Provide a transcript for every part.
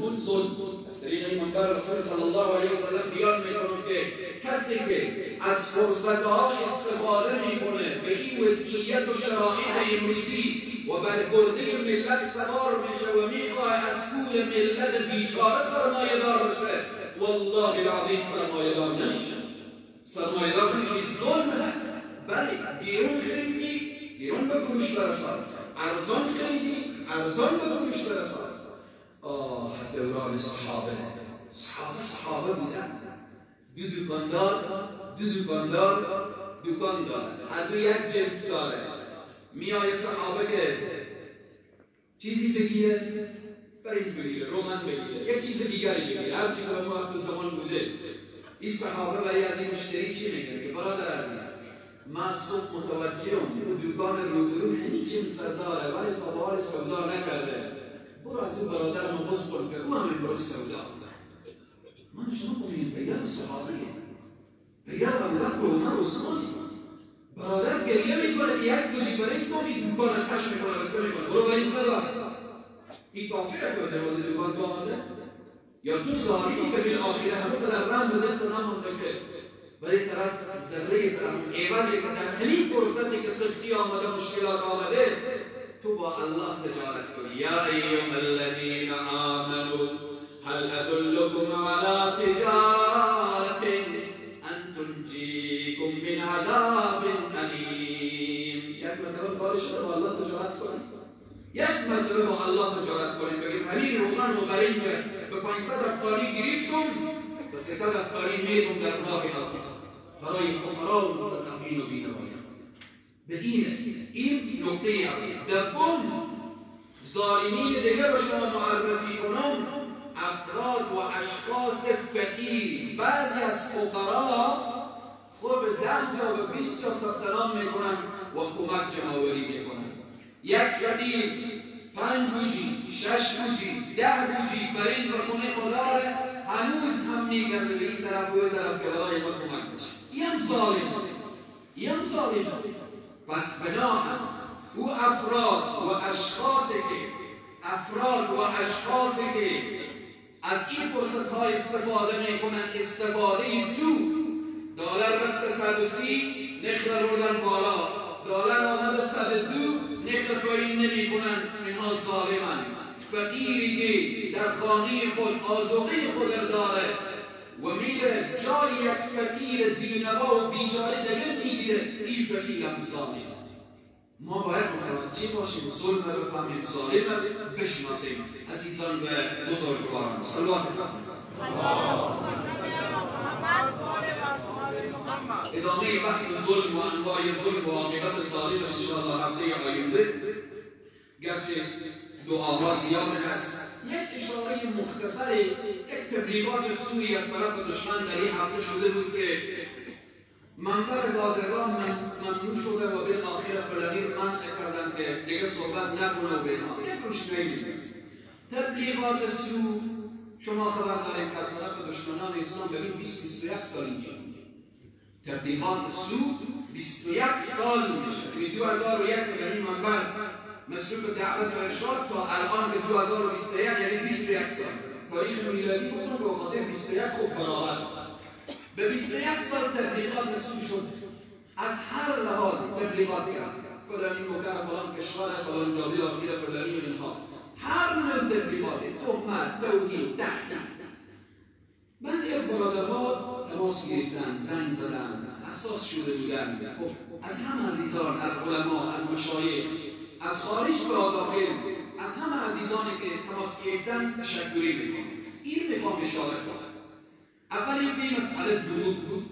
دوم ظلم. از طریق منبر رسول صلی الله علیه و سلم بیان میکنم که کسی که از فرصتها استفاده میکنه به این وضعیت و شرایط امروزی و بر گرده ملت سوار میشه و میخواه از پول ملت بیچاره سرمایه دار بشه، والله العظیم سرمایه دار نمیشه. سرمایه دار نمیشه. ظلم هست. بله، گرون خریدی گرون به فروش برسان، ارزان خریدی ارزان به فروش برسان. آه، دوران صحابه، صحابه بودن. دو دکاندار دکان داره، هر دو یک جنس داره. میای صحابه که چیزی بگیره، برنج بگیره، روغن بگیره، یک چیز دیگری بگیره، هر چی که به وقت و زمان بوده. این صحابه برای از این مشتری چی میگه؟ که برادر عزیز، من صبح متوجهم او دکان روبرو همین جنس داره ولی تا به حال سودا نکرده، برو از اون برادر ما بسپر که او هم امروز سودا. من شما ببینیم پیام صحابه، پیام ابوبکر و عمر و عثمان. برادر گریه میکنه که یک گوشی برای تو می دکان کش میکنه، بسته میکنه، برو برای این خدا. این کافره که دروازه دکان تو آمده، یا تو سالی که بالآخره همه در رم بده تو نمانده که برای طرف ذره طرف عوضی که در همین فرصتی که سختی آمده، مشکلات آمده، تو با الله تجارت کنی. یا ایها الذین آمنوا هل ادلکم علی تجارت ان تنجیکم من عذاب الیم. یک مرتبه کار شده با الله تجارت کنیم، یک مرتبه با الله تجارت کنیم، بگیم همین روغن و برنج به 500 افغانی گرفتم، به 300 افغانی میدم در راه الله برای فقرا و مستضعفین و بینوایان. به این نکته اول. دوم، ظالمین دیگر به شما معرفی کنم، افراد و اشخاص فقیر. بعضی از فقرا خود به 10 جا به 20 جا ثبت نام میکنن و کمک جمع‌آوری میکنن. یک فقیر 5 گوجی، 6 گوجی، 10 گوجی برنج و خونه خداره، هنوز هم میگرده به این طرف و این طرف که برای ما کمک بشه. این ظالم، این ظالم. پس بناءً او افراد و اشخاصی که از این فرصت های استفاده میکنن، استفاده سو، دلار رفت 130 نرخ روردن بالا، دلار آمد 102 نرخ پایین نمیکنن، اینها ظالمن. فقیری که در خانه خود آذوقه خود داره و میره جای یک فقیر بینوا و بیچاره جگر میگیره، این فقیرم ظالم. ما باید متوجه باشیم، ظلم رو بفهمیم، ظالم رو بشناسیم. عزیزان و بزرگواران، صلوات. ادامه بحث ظلم و انواع ظلم و عاقبت ظالم انشاءالله هفته آینده. گرچه دعاها زیاد هست، یک اشاره مختصر، یک تبلیغات سوی از طرف دشمن در این هفته شده بود که منبر بازرگان ممنوع شده و بالآخر فلانی رو منع کردن که دیگه صحبت نکنه و به اینها. یک روشنایی تبلیغات سو، شما خبر داریم که از طرف دشمنان اسلام ببین 20-21 سال اینجا تبلیغات سو 21 سال میشه. توی 2001 که این منبر مصروف دعوت و ارشاد تا الان به 2021، یعنی 21 سال تاریخ میلادی بکنم به خاطر 21 خوب برابر به 21 سال تبلیغات مسئول شد. از هر لحاظ تبلیغات کرد، فلانی نوکر فلان کشور فلان جابی آخیر فلانی و اینها، هر نوع تبلیغات، تهمت، توهین، تحقیر. بعضی از برادرها تماس گرفتن، زنگ زدن، حساس شده بودن. خب از هم عزیزان، از علما، از مشایخ، از خارج و داخل، از همه عزیزانی که تماس گرفتن تشکری میکنم. این میخوام اشاره کنم. اول این مسئله دروغ بود،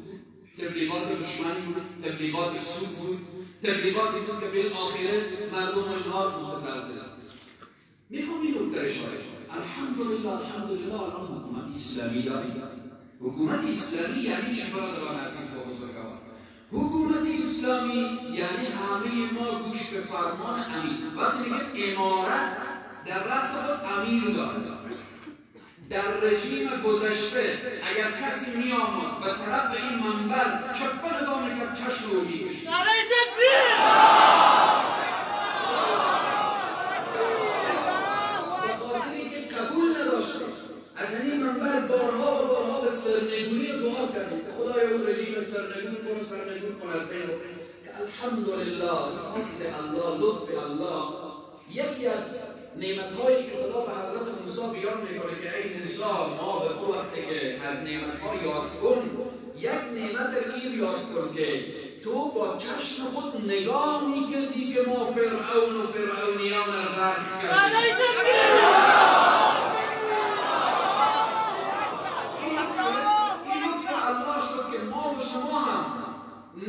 تبلیغات دشمن بود، تبلیغات سود بود، تبلیغاتی بود که بالآخره مردم و اینها متزلزل. میخوام این نکته اشاره کنم. الحمدلله، الحمدلله الان حکومت اسلامی داریم. حکومت اسلامی یعنی چی برادران عزیز و بزرگوار؟ حکومت اسلامی یعنی همه ما گوش به فرمان امیر. وقتی میگه امارت، در رأس خود امیر داره. در رژیم گذشته اگر کسی می آمد به طرف این منبر چپه نگاه میکرد، چشم رو میکشید. به خاطر اینکه قبول نداشته. رژیم سرنگون کنه، سرنگون کنه از بین. که الحمدلله فضل الله، لطف الله، یکی از نعمت‌هایی که خدا به حضرت موسی بیان میکنه که ای موسی ما به تو وقتی که از نعمت‌ها یاد کن، یک نعمت این یاد کن که تو با چشم خود نگاه میکردی که ما فرعون و فرعونیان را غرق کردیم. این لطف الله شد که ما و شما هم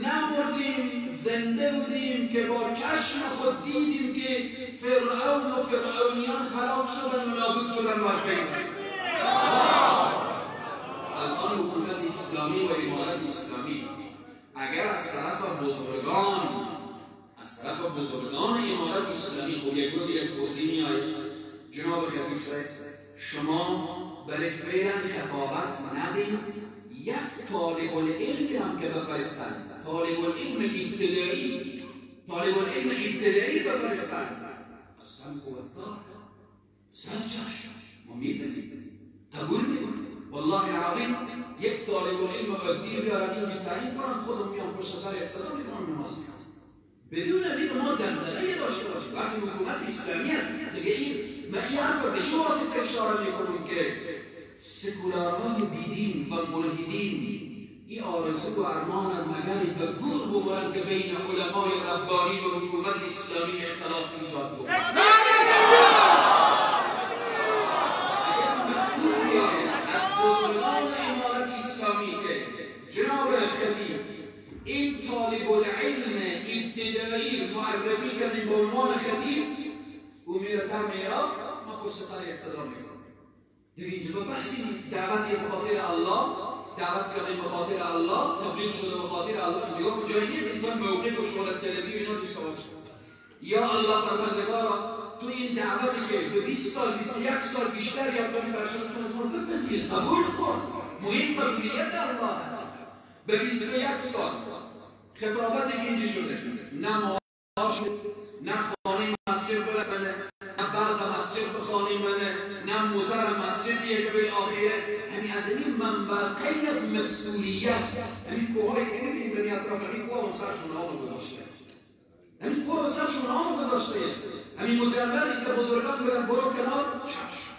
نمردیم، زنده بودیم که با چشم خود دیدیم که فرعون و فرعونیان هلاک شدن و نابود شدن و از بین رفتن. الان حکومت اسلامی و امارت اسلامی اگر از طرف بزرگان، امارت اسلامی، خب یک روز یک توضیح میآید جناب خطیب صاحب شما برای فعلا خطابت ندین، یک طالب العلم هم که بفرستند، طالب العلم ابتدایی، طالب العلم ابتدایی بفرستند، اصلا قوتدار سر چشم ما میپذیریم، قبول میکنیم. والله العظیم یک طالب العلم عادی بیارن اینجا تعیین کنن، خودم میام پشت سر اقتدا میکنم، نماز میخوانم، بدون از اینکه ما دغدغه داشته باشیم. وقتی حکومت اسلامی است دیگه، این من این حرف به این واسطه اشاره میکنم که سکولارهای بیدین و ملحدین این آرزو و ارمان مگر به گور ببرند که بین علمای ربانی و حکومت اسلامی اختلاف ایجاد بکنند. اگر مکتوب بیاید از بزرگان امارت اسلامی که جناب خطیب این طالب العلم ابتدایی معرفی کردیم به عنوان خطیب، او میره در میرا ما پشت سر اقتدا میکنم. دیگه اینجا بحثی نیست. دعوت به خاطر الله، دعوت کردیم به خاطر الله، تبلیغ شده به خاطر الله. اینجا جایی نیست انسان موقف و شهرت طلبی و اینا داشته باشه. یا الله پروردگارا تو این دعوتی که به 20 سال 21 سال بیشتر یا کمتر شده تو از ما بپذیر، قبول کن. مهم قبولیت الله است. به 21 سال خطابتی که اینجا شده، نه معاش، نه خانه مسجد برسنه، نه برق مسجد به خانه منه، نه موتر مسجدیه که به آخره. همین از این منبر غیر از مسئولیت، همین کوهایی که می‌بینیم به اطراف، همین کوه هم سرشون آب گذاشته، همین کوه هم سرشون آب گذاشته. همین مجردی که بزرگان برن برو کنار، چشم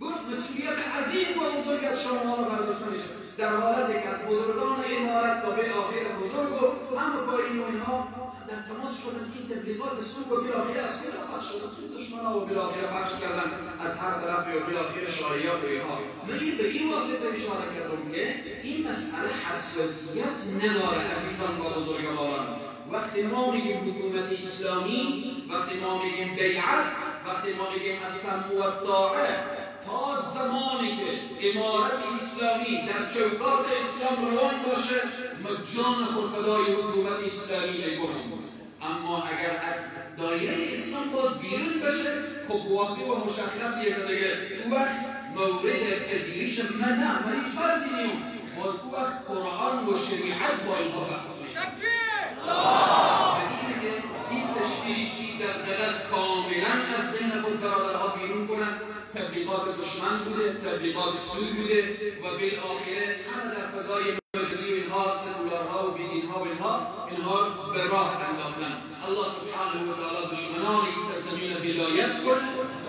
برو، مسئولیت عظیم و بزرگی از شما رو برداشته میشه. در حالتی که از بزرگان امارت تا به آخر بزرگ و هم پایین و اینها در تماس شدن، این تبلیغات سوء و بالاخره از کجا پخش شدن؟ دشمن‌ها و بالاخره پخش کردن از هر طرف و بالاخره شایعات و اینها. من به این واسطه اشاره کردم که این مسئله حساسیت نداره عزیزان و بزرگواران. وقتی ما میگیم حکومت اسلامی، وقتی ما میگیم بیعت، وقتی ما میگیم السمع و الطاعه، تا زمانی که امارت اسلامی در چوکات اسلام روان باشه ما جان خود فدای حکومت اسلامی میکنیم. اما اگر از دایره اسلام باز بیرون بشه، خب واضح و مشخصیه که دیگه اون وقت مورد پذیرش من نه، من هیچ فردی نیم. باز اون وقت قرآن و شریعت با اینها بحث میکنه. اینه که این تشویش، این دغدغه کاملا از ذهن خود برادرها بیرون کنن. تبلیغات دشمن بوده، تبلیغات سوء بوده و بالآخره همه در فضای مجازی و اینها، سکولارها و بیدینها و اینها به راه انداختن. الله سبحانه و تعالی دشمنان این سرزمین هدایت کنه.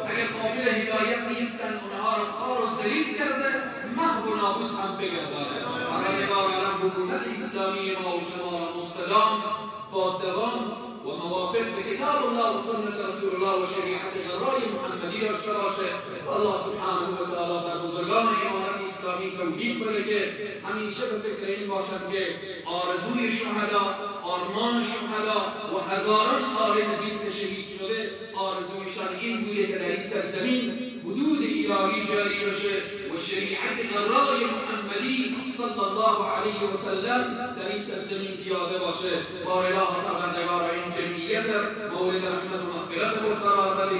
اگر قابل هدایت نیستن اونها را خوار و ذلیل کرده، محو و نابود هم بگردانه. پروردگار عالم حکومت اسلامی ما و شما را مستدام با دوام و موافق به کتاب الله و سنت رسول الله و شریعت غرای محمدی داشته باشه. الله سبحانه و تعالی بر بزرگان امارت اسلامی توفیق بده که همیشه به فکر این باشند که آرزوی شهدا، آرمان شهدا و هزاران عالم دین که شهید شده، آرزویشان این بوده که در این سرزمین حدود الهی جاری بشه و شریعت غرای محمدی صلی الله علیه و سلم در این سرزمین پیاده باشه. بار اله پروردگار این جمعیت مورد رحمت و مغفرت خود قرار بده.